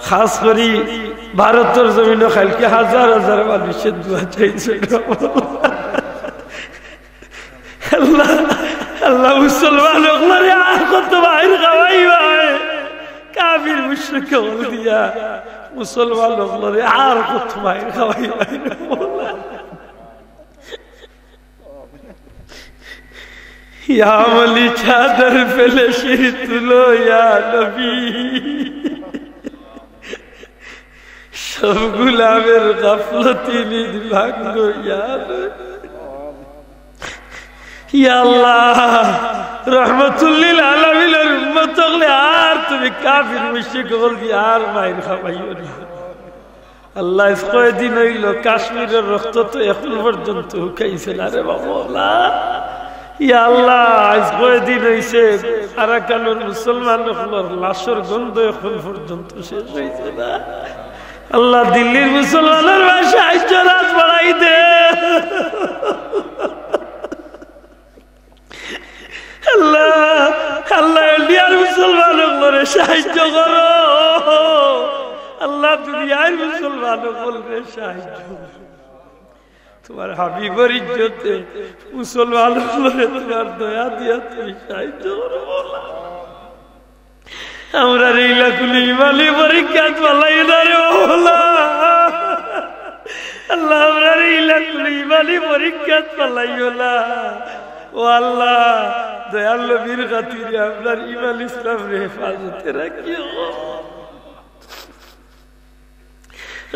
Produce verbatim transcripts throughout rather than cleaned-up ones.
খাছ করি ভারতর জমিনো কাইলকে হাজার হাজার মানুষে দোয়া চাইছে। আল্লাহ, আল্লাহ, মুসলমান অকলরে আর কত মাইর খাওয়াইবায়? কাফির মুশরিক অকল দিয়া মুসলমান অকলরে আর কত মাইর খাওয়াইবায়? ইয়া মালি চাদর ফেলে শির তুলো, ইয়া নবী। সব গুলামের গাফলতি নিদ ভাঙ্গো, ইয়া নবী। ইয়া আল্লাহ, রহমতুল্লিল আলামিনের উম্মত অকলরে আর তুমি কাফির মুশরিক অকল দিয়া আর মাইর খাওয়াইও না। আল্লাহ, আইজ কয়দিন অইলো, কাশ্মীরর রক্ত তো এখন পর্যন্ত হুকাইছে না রে বাবা। আল্লাহ, ইয়া আল্লাহ, আইজ কয়দিন অইছে, আরাকানর মুসলমান অকলর লাশর গন্ধ এখন পর্যন্ত শেষ অইছে না। আল্লাহ, দিল্লির মুসলমানর মাঝে সাহায্যর আত বাড়াই দে। আল্লাহ, আল্লাহ, ইন্ডিয়ার মুসলমান অকলরে সাহায্য করো। আল্লাহ, দুনিয়ার মুসলমান অকলরে সাহায্য করো। তোমার হাবিবর ইজ্জতে মুসলমান অকলরে তোমার দয়া দিয়া তুমি সাহায্য করো, আল্লাহ। আমরারে ইলা কুনু ইমানি পরীক্ষাত ফালাইও না রে মাওলা। আল্লাহ, আমরারে ইলা কুনু ইমানি পরীক্ষাত ফালাইও না। ও আল্লাহ, দয়াল নবীর খাতিরে আমরার ইমান ইসলামরে হেফাজতে রাখিও।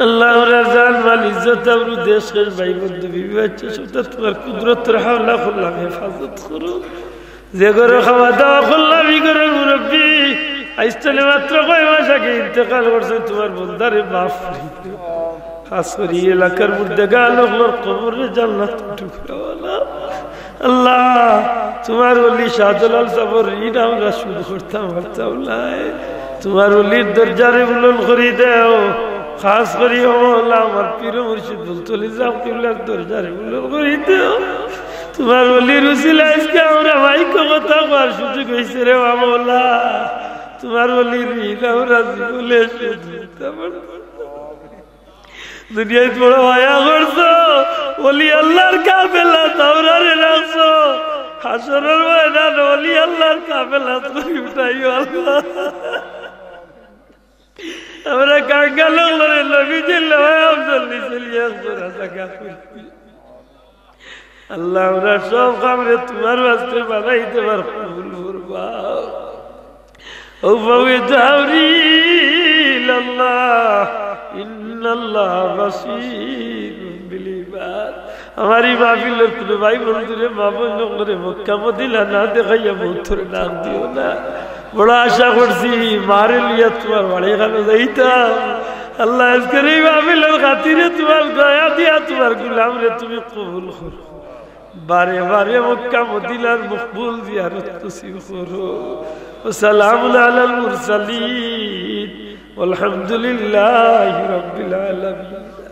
আল্লাহ, আমরার জান মাল ইজ্জত আবরু দেশ শেষ ভাই বন্ধু বিবি বাচ্চা সবতা তোমার কুদরতর হাওলা করলাম, হেফাজত করো। যে ঘরো খাওয়া দাওয়া করলাম, ই ঘরর মুরব্বি আইজ তনে মাত্র কয় মাস আগে ইন্তেকাল করছে, তোমার বন্দারে মাফ করি দিও। খাছ করি এলাকার মুর্দেগান অকলর কবররে জান্নাতর টুকরা বানাও। আল্লাহ, তোমার ওলি শাহজালাল সাবর ঋণ আমরা শোধ করতাম পারতাম নায়। তোমার ওলির দরজারে বুলন্দ করি দেও। খাছ করি ও মাওলা, আমার পীর মুর্শিদ ফুলতলি ছাব কিবলার দরজারে বুলন্দ করি দেও। তোমার ওলির উসিলায় আইজকে আমরা মাইকো কথা কওয়ার সুযোগ অইছে রে মাওলা। তোমার ওলির ঋণ আমরা জীবনে শোধ করতাম পারতাম নায়। দুনিয়াত বড় মায়া করছো, ওলি আল্লাহর কাফেলাত আমরারে রাখছো। হাশরর ময়দান ওলি আল্লাহর কাফেলাত করি উঠাইও আল্লাহ। আমরা কাঙ্গাল অকলরে নবীজির লগে আফজল নিচে লিয়া এক জোড়া জাগা করি। আল্লাহ, আমরা সব কামরে তোমার ওয়াস্তে বানাই দেবার কবুল করবায়। أو فوض أمري إلى الله إن الله بصير بالعباد। আমার ই মাহফিলর কুনু ভাই বন্ধুরে, মা বইন অকলরে মক্কা মদিনা না দেখাইয়া মউতর ডাক দিও না। বড় আশা করছি মারে লইয়া তোমার বাড়ি খানো যাইতাম। আল্লাহ, আইজকের ই মাহফিলর খাতিরে তোমার দয়া দিয়া তোমার গোলামরে তুমি কবুল করো। বারে বারে মক্কা মদিনার মকবুল জিয়ারত নসিব করো। وسلام على المرسلين والحمد لله رب العالمين।